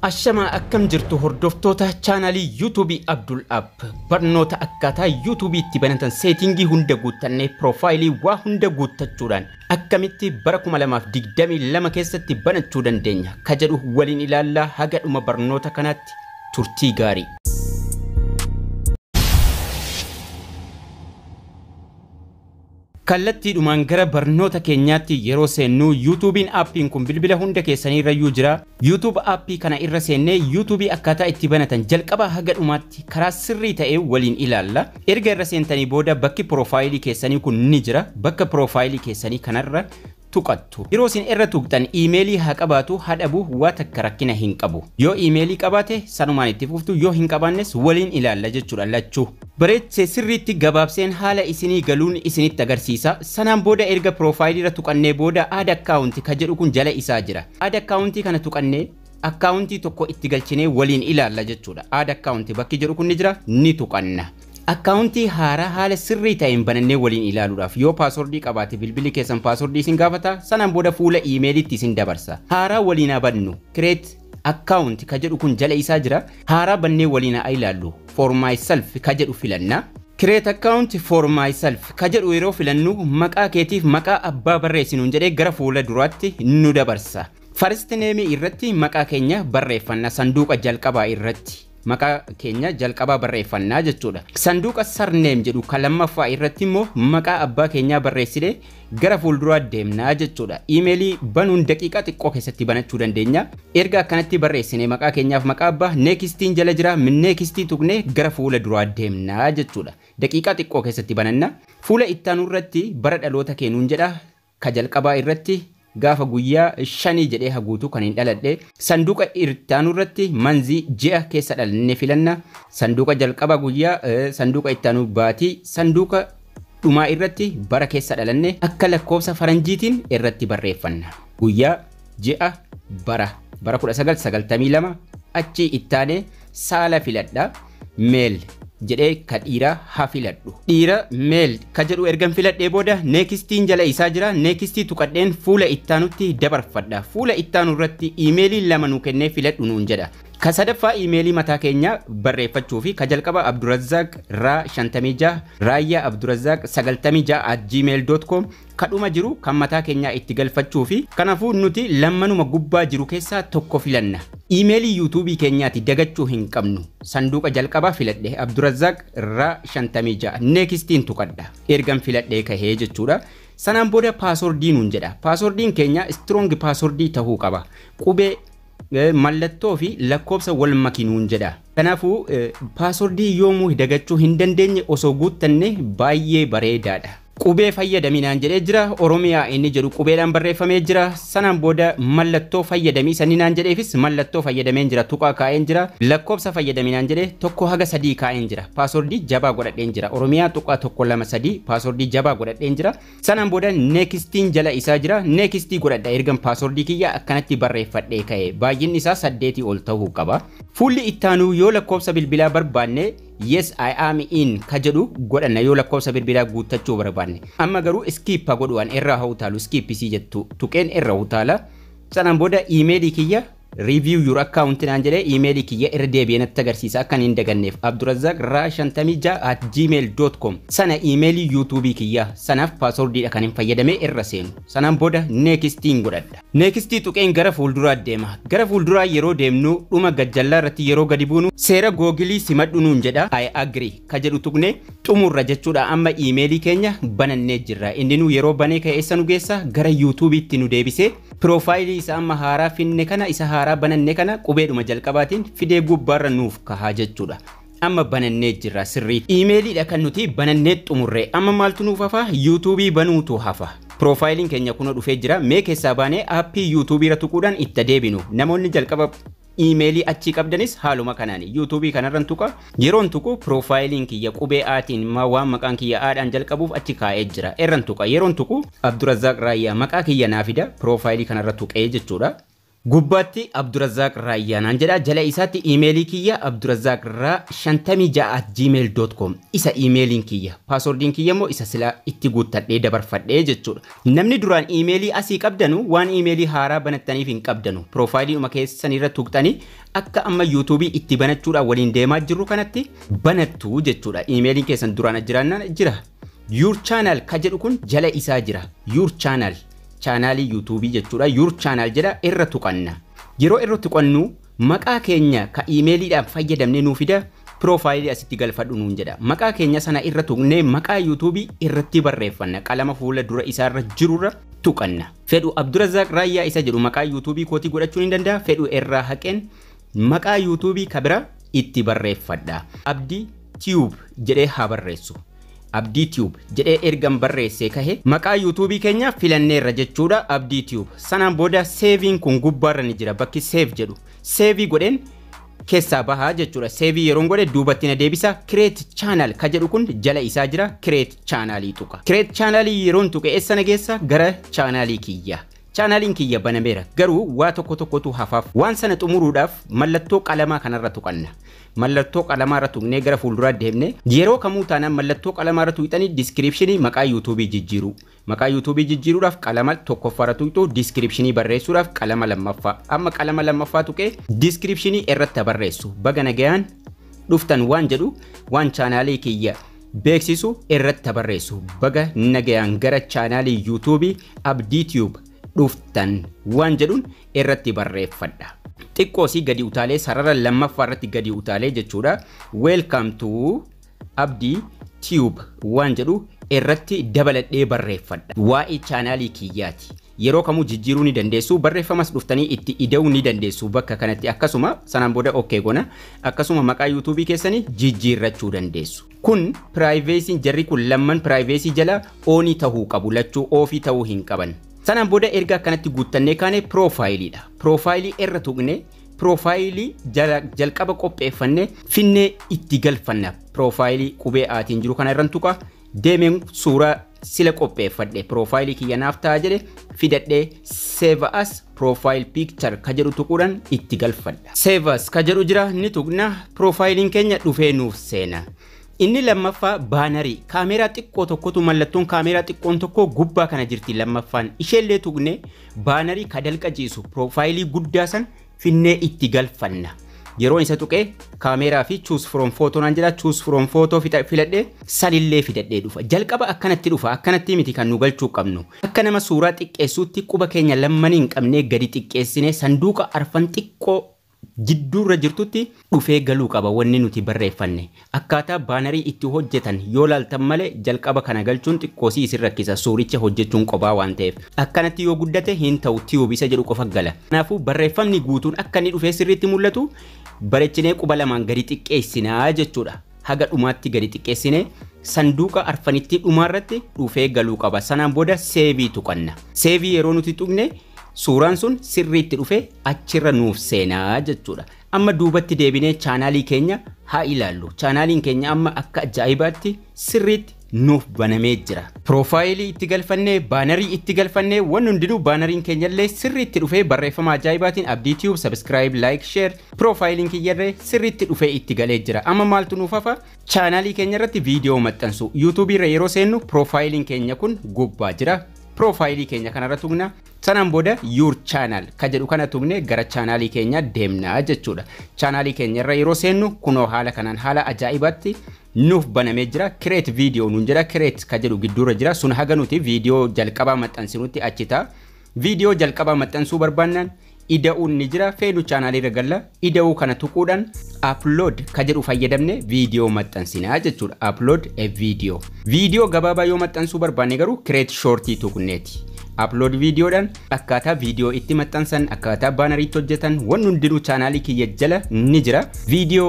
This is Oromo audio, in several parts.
Ashamaa, akkam jirtu hordoftoota chaanalii YouTubeii Abdul App? Barnoota akkaataa YouTubeii itti banatan, settingii hunda guuttannee, profileii waa hunda guuttachuudhaan akkamitti bara 2022 keessatti banachuu dandeenya ka jedhu waliin ilaallaa. Haga dhuma barnoota kanaatti turtii gaarii. Kallattiidhumaan gara barnoota keenyaatti yeroo seennu, YouTubeiin appiin kun bilbila hunda keessanii irrayyuu jira. YouTube appii kana irra seennee YouTubeii akkaataa itti banatan jalqabaa haga dhumaatti karaa sirrii ta'ee waliin ilaalla. Erga irra seentanii booda bakki profileii keessanii kun ni jira. Bakka profileii keessanii kanarra tuqattu. Yeroo isin irra tuqxan emailii haa qabaatu haa dhabu, waa takka rakkina hin qabu. Yoo emailii qabaate sanumaan itti fuftu, yoo hin qabaannes waliin ilaalla jechuudha lachuu. Bareechee sirriitti gabaabseen haala isinii galuun isinitti agarsiisa. Sanaan booda erga profileii irra tuqannee booda add account ka jedhu kun jala isaa jira. Add accountii kana tuqannee accountii tokko itti galchinee waliin ilaalla jechuudha. Add account bakki jedhu kun ni jira, ni tuqanna. Accountii haaraa haala sirrii ta'een banannee waliin ilaaluudhaaf, yoo passwordii qabaate bilbilli keessan passwordii isin gaafata, sanaan booda fuula emailiitti isin dabarsa. Haaraa waliin haa bannu. Create account ka jedhu kun jala isaa jira. Haaraa bannee waliin haa ilaallu. For myself ka jedhu filanna. Create account for myself ka jedhu yeroo filannu, maqaa keetiif maqaa abbaa barreessinuun jedhee gara fuula duraatti nu dabarsa. First name irratti maqaa keenya barreeffanna, sanduuqa jalqabaa irratti. Maqaa keenya jalqabaa barreeffannaa jechuudha. Sanduuqa surname jedhu kan lammaffaa irratti immoo maqaa abbaa keenyaa barreessine gara fuulduraa deemnaa jechuudha. Emailii banuun daqiiqaa xiqqoo keessatti banachuu dandeenya. Erga akkanatti barreessine maqaa keenyaaf maqaa abbaa, nextiin jala jira, nextii tuqnee gara fuula duraa deemnaa jechuudha. Daqiiqaa xiqqoo keessatti bananna. Fuula ittaanu irratti bara dhaloota keenuun jedha. Ka jalqabaa irratti gaafa guyyaa 5 jedhee haguutuu kan hin dhaladhe. Sanduuqa ittaanu irratti monthii, ji'a keessa dhalanne filanna. Sanduuqa jalqaba guyyaa, sanduuqa ittaanu baatii, sanduuqa dhumaa irratti bara keessa dhalanne akka lakkoofsa faranjiitiin irratti barreeffanna. Guyyaa, ji'a, bara, bara 1992. Achi ittaanee saala filadha. Male jedhee ka dhiiraa haa filadhu. Dhiira, male ka jedhu ergan filadhee booda nextiin jala isaa jira. Nextii tuqadheen fuula ittaanutti dabarfadha. Fuula ittaanu irratti emailii lama nuu kennee filadhu nuun jedha. Ka sadaffaa emailii mataa keenya barreeffachuu fi ka jalqaba Abdurazzaaq Raa 56, Raayyaa Abdurazzaaq 96@gmail.com, kadhuma jiru kan mataa keenyaa itti galfachuu fi kanaafuu nuti lammanuma gubbaa jiru keessaa tokko filanna. Emailii YouTubeii keenyaati dagachuu hin qabnu. Sanduuqa jalqabaa filadhe, Abdurazzaaq Raa 56, nextiin tuqadha. Ergan filadhee kahee jechuudha. Sanaan booda passwordii nuun jedha. Passwordiin keenya strong passwordii tahuu qaba. Qubee, mallattoo fi lakkoofsa wal makinuun jedha. Kanaafuu passwordii yoomuu dagachuu hin dandeenye osoo guuttanne baay'ee bareedaadha. Qubee fayyadaminaan jedhee jira. Oromiyaa inni jedhu qubeedhaan barreeffamee jira. Sanaan booda mallattoo fayyadamii saninaan jedheefis mallattoo fayyadameen jira. Tuqaa kaa'een jira. Lakkoofsa fayyadaminaan jedhee 1 haga 3 kaa'een jira. Passwordii jabaa godhadheen jira. Oromiyaa tuqaa 1 2 3, passwordii jabaa godhadheen jira. Sanaan booda nextiin jala isaa jira. Nextii godhadha ergan passwordii kiyya akkanatti barreeffadhee ka'e. Baay'inni isaa 8 ol ta'uu qaba. Fuulli ittaanuu yoo lakkoofsa bilbilaa barbaanne, yes, I am in ka jedhu godhanna yoo lakkoofsa bilbilaa guuttachuu barbaanne. Amma garuu skip godhuwan irraa haa utaalu, skip isii jettu tuqeen irra utaala. Sanaan booda emailii kiyya review your account naan jedhee emailii kiyya irra deebi'ee natti agarsiisa akka hin daganneef. Abdurazzaaq Raa 56@gmail.com sana emailii YouTubeii kiyya sanaaf passwordiidha kan hin fayyadamee irra seenu. Sanaan booda nextiin godhadha. Nextii tuqeen gara fuulduraa deema. Gara fuulduraa yeroo deemnu, dhuma gajjallaa irratti yeroo gadi buunu, seera Googleii simadhu nuun jedha. I agree ka jedhu tuqne xumurra jechuudha. Amma emailii keenya banannee jirra. Inni nu yeroo banee ka'e eessa nu geessa? Gara YouTubeiitti nu deebisee profileii isa amma haaraa finne kana, isa haaraa bananne kana qubeedhuma jalqabaatiin fidee gubbaarra nuuf kahaa jechuudha. Amma banannee jirra sirriitti. Emailiidha kan nuti banannee xumurre. Amma maaltu nuuf hafa? YouTubeii banuutu hafa. Profileiin keenya kunoo dhufee jira. Mee keessaa baanee appii YouTubeii irra tuquudhaan itti deebinu. Namoonni jalqaba emailii achii qabdanis haaluma kanaan YouTubeii kanarran tuqa. Yeroon tuqu profileiin kiyya qubee aatiin waan maqaan kiyya aadhaan jalqabuuf achi kaa'ee jira. Irran tuqa. Yeroon tuqu Abdurazzaaq Raayyaa maqaa kiyya naa fida profileii kanarra tuqee jechuudha. Gubbaatti Abdurazzaaq Raayyaanaan jedha. Jala isaatti iimeelii kiyya abdurazaaqraa56@gmail.com isa iimeeliin kiyya. Paaswordiin kiyya immoo isa silaa itti guuttadhee dabarfadhee jechuudha. Namni duraan iimeelii asii qabdanu waan iimeelii haaraa banattaniif hin qabdanu. Piroofaayiliidhuma keessan irra tuqxanii akka amma yuutuubii itti banachuudhaan waliin deemaa jirru kanatti banattu jechuudha. Iimeeliin keessan duraan jiraannaan jira. Your channel ka jedhu kun jala isaa jira. Your channel. Chaanaalii yuutuubii jechuudha. Your channel jedha, irra tuqanna. Yeroo irra tuqannu maqaa keenya ka iimeeliidhaan fayyadamne nuu fida, piroofaayilii asitti galfadhu nuun jedha. Maqaa keenya sana irra tuqnee maqaa yuutuubii irratti barreeffanna. Qalama fuula dura isaarra jirurra tuqanna. Fedhu Abdurazzaaq Raayyaa isa jedhu maqaa yuutuubii kootii godhachuu ni danda'a. Fedhu irraa haqeen maqaa yuutuubii kabira itti barreeffadha. Abdii Tube jedhee haa barreessu. Abdii Tube jedhee ergan barreessee kahe maqaa yuutuubii keenya filanneerra jechuudha, Abdii Tube. Sanaan booda seeviin kun gubbaarra ni jira, bakki save jedhu. Seevii godheen keessaa bahaa jechuudha. Seevii yeroon godhe duubatti na deebisa. Create channel ka jedhu kun jala isaa jira. Create channelii tuqa. Create channelii yeroon tuqe eessa na geessa? Gara chaanaalii kiyya. Chaanaaliin kiyya banameera, garuu waa tokko tokkotu hafaaf. Waan sana xumuruudhaaf mallattoo qalamaa kanarra tuqanna. Mallattoo qalamaarra tuqnee gara fuulduraa deemne. Yeroo kamuu taanaan mallattoo qalamaarra tuqxanii diskiripshinii maqaa yuutuubii jijjiiruu. Maqaa yuutuubii jijjiiruudhaaf qalama tokkoffaarra tuqxu, diskiripshinii barreessuudhaaf qalama lammaffaa. Amma qalama lammaffaa tuqee diskiripshinii irratti barreessu. Baga nagayaan dhuftan waan jedhu, waan chaanaalii kiyya beeksisu irratti barreessu. Baga nagayaan gara chaanaalii yuutuubii Abdii Tube dhuftan waan jedhuun irratti barreeffadha. Xiqqoosii gadi utaalee sarara lammaffaa irratti gadi utaalee jechuudha. Welcome to Abdii Tube waan jedhu irratti dabaladhee barreeffadha. Waa'ee chaanaalii kiyyaati. Yeroo kamuu jijjiiruu ni dandeessu. Barreeffamas dhuftanii itti ida'uu ni dandeessu bakka kanatti, akkasuma sanaan booda okay goona. Akkasuma maqaa yuutuubii keessanii jijjiirrachuu dandeessu. Kun piraayivesiin jarri kun lamman piraayivesii jala oonii tahuu qabu, lachuu oofii ta'uu hin qaban. Sanaan booda erga akkanatti guuttannee kaane piroofaayiliidha. Piroofaayilii irra tuqne piroofaayilii jalqaba qopheeffannee finnee itti galfanna. Piroofaayilii qubee aatiin jiru kana irran tuqa. Deemeen suuraa sila qopheeffadhe piroofaayilii kiyya naaf ta'a jedhe fidadhee save as profile picture ka jedhu tuquudhaan itti galfadha. Save as ka jedhu jira, ni tuqna, piroofaayiliin keenya dhufee nuuf seena. Inni lammaffaa baanarii kaameeraa xiqqoo tokkotu, mallattoon kaameeraa xiqqoon tokko gubbaa kana jirti lammaffaan. Isheellee tuqne baanarii ka dalqa ciisu piroofaayilii guddaa san finnee itti galfanna. Yeroo isa tuqee kaameeraa fi choose from photo naan jedha, choose from photo filadhee salillee fidadhee dhufa. Jalqaba akkanatti dhufa, akkanatti miti kan nu galchuu qabnu. Akka nama suuraa xiqqeessuutti quba keenya lammaniin qabnee gadi xiqqeessine sanduuqa arfan xiqqoo jidduurra jirtutti dhufee galuu qaba wanni nuti barreeffanne. Akkaataa baanarii itti hojjetan yoo laaltan malee jalqaba kana galchuun xiqqoosii isin rakkisa, suuricha hojjechuun qobaa waan ta'eef. Akkanatti yoo guddate hin ta'u, Tube isa jedhu qofa gala. Kanaafuu barreeffamni guutuun akka inni dhufee sirriitti mul'atu bareechinee quba lamaan gadi xiqqeessinaa jechuudha. Haga dhumaatti gadi xiqqeessinee sanduuqa arfanitti dhumaarratti dhufee galuu qaba. Sanaan booda seevii tuqanna. Seevii yeroo nuti tuqne suuraan sun sirriitti dhufee achirra nuuf seenaa jechuudha. Amma duubatti deebinee chaanaalii keenya haa ilaallu. Chaanaaliin keenya amma akka ajaa'ibaatti sirriitti nuuf banamee jira. Piroofaayilii itti galfannee, baanarii itti galfannee, wanni hundinuu baanariin keenyallee sirriitti dhufee barreeffama ajaa'ibaatiin Abdii Tube, subscribe, like, share, piroofaayiliin kiyyallee sirriitti dhufee itti galee jira. Amma maaltu nuuf hafa? Chaanaalii keenya irratti viidiyoo maxxansu. Yuutuubii irra yeroo seennu piroofaayiliin keenya kun gubbaa jira. Piroofaayilii keenya kanarra tuqna. Sanaan booda your channel ka jedhu kana tuqne gara chaanaalii keenya deemnaa jechuudha. Chaanaalii keenya irra yeroo seennu kunoo haala kanaan haala ajaa'ibaatti nuuf banamee jira. Create video nuun jedha, create ka jedhu gidduurra jira. Sun haga nuti viidiyoo jalqabaa maxxansinutti achi ta'a. Viidiyoo jalqabaa maxxansuu barbaannaan ida'uun ni jira. Feenu chaanaalii irra galla. Ida'uu kana tuquudhaan upload ka jedhu fayyadamne viidiyoo maxxansinaa jechuudha. Upload a video. Viidiyoo gabaabaa yoo maxxansuu barbaanne garuu create shortii tuqneeti. Upload viidiyoodhaan akkaataa viidiyoo itti maxxansan, akkaataa baanariitti hojjetan, wanni hundinuu chaanaalii kiyya jala ni jira. Viidiyoo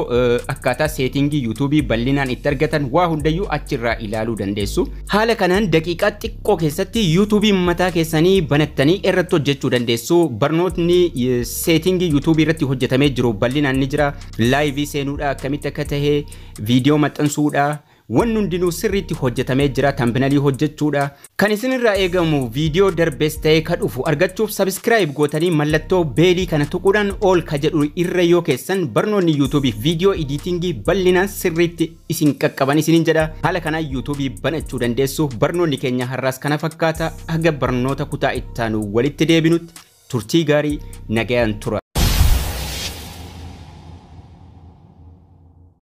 akkaataa seetingii yuutuubii bal'inaan itti argatan waa hundayyuu achirraa ilaaluu dandeessu. Haala kanaan daqiiqaa xiqqoo keessatti yuutuubii mataa keessanii banattanii irratti hojjechuu dandeessu. Barnootni seetingii yuutuubii irratti hojjetamee jiru bal'inaan ni jira. Laayivii seenuudha akkamitti akka tahe, viidiyoo maxxansuudha. Wanni hundinuu sirriitti hojjetamee jira thumbnailii hojjechuudha. Kan isinirraa eegamu viidiyoo darbees ta'ee ka dhufu argachuuf subscribe gootanii mallattoo bellii kana tuquudhaan all ka jedhu irra yoo keessan barnoonni YouTubeii viidiyoo editingii bal'inaan sirriitti isin qaqqaban isiniin jedha. Haala kanaan YouTubeii banachuu dandeessu. Barnoonni keenya har'aas kana fakkaata. Haga barnoota kutaa ittaanu walitti deebinutti turtii gaarii, nagayaan tura.